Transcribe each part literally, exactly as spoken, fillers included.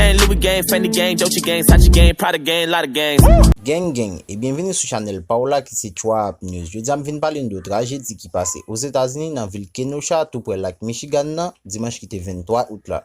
Gang, Louis gang, Fendi gang, Dolce gang, Sachi gang, Prada gang, lot of gangs. Gang gang, e byenvini sou chanèl pa w la ki se Trap News. Jodi a m vin pale nou de trajedi ki pase Ozetazini nan vil Kenosha, tou prè lak Michigan nan, dimanch ki te venntwa out la.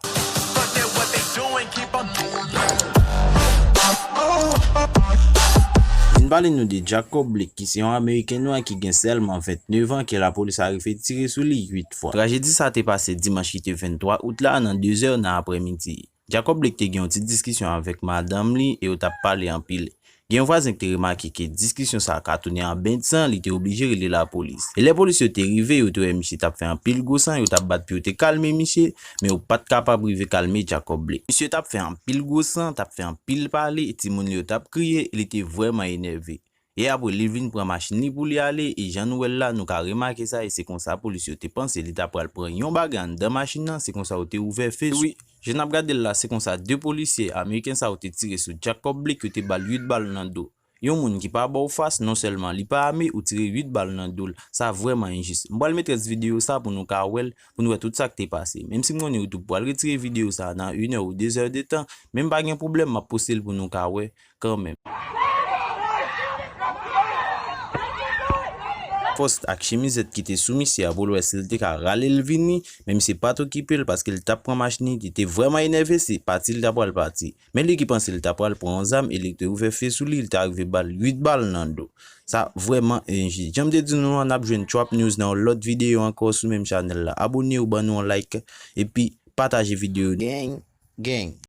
Vin pale nou de Jacob Blake, ki se yon Ameriken nwa ki gen sèlman vennnev an, ke lapolis arive tire sou li uit fwa. Trajedi sa te pase dimanch ki te venntwa out la nan de zè nan aprèmidi. Jacob Blake te gen yon ti diskisyon avèk madanm li e yo t ap pale anpil. Gen yon vwazen ki te remake ke diskisyon sa a ka tounen an ben san, li te oblije rele lapolis. E lè polis yo te rive, yo te wè misye t ap fè anpil gwo san, yo t ap bat pou yo te kalme misye, men yo pa t kapab rive kalme Jacob Blake. Misye t ap fè anpil gwo san, t ap fè anpil pale, e timoun li yo t ap kriye, e li te vrèman enève. E apre, li vin pran machin li pou li ale, e jan nou wè l la, nou ka remake sa, e se konsa polis yo te panse li ta pral pran yon bagay anndan machin nan, se konsa yo te ouvè fe sou li. Wi, jan n ap gade l la, se konsa de polisye ameriken sa yo te tire sou Jacob Blake, yo te ba l uit bal nan do. Yon moun ki pa ba w fas, non sèlman li pa ame, ou tire uit bal nan do l. Sa vrèman enjis. M pral mete rès videyo sa pou nou ka wè l, pou nou wè tout sa k te pase. Menm si m konnen YouTube pral retire videyo sa nan inè ou dezè de tan, men m pa gen pwoblèm, m ap poste l pou nou ka wè kanmenm. Fòs ak chimizèt ki te sou misye a pou l wè si l te ka rale l vini, men misye pa t okipe l paske l t ap pran machin li, li te vrèman enève, se pati l ta pral pati. Men li ki panse l ta pral pran yon zam e li te ouvè fe sou li, li ta rive ba l uit bal nan do. Sa vrèman enjis. Jan m te di nou an, n ap jwenn Trap News nan yon lòt videyo ankò sou menm chanèl la. Abone ou, ban nou yon like, epi pataje videyo. Gang, gang.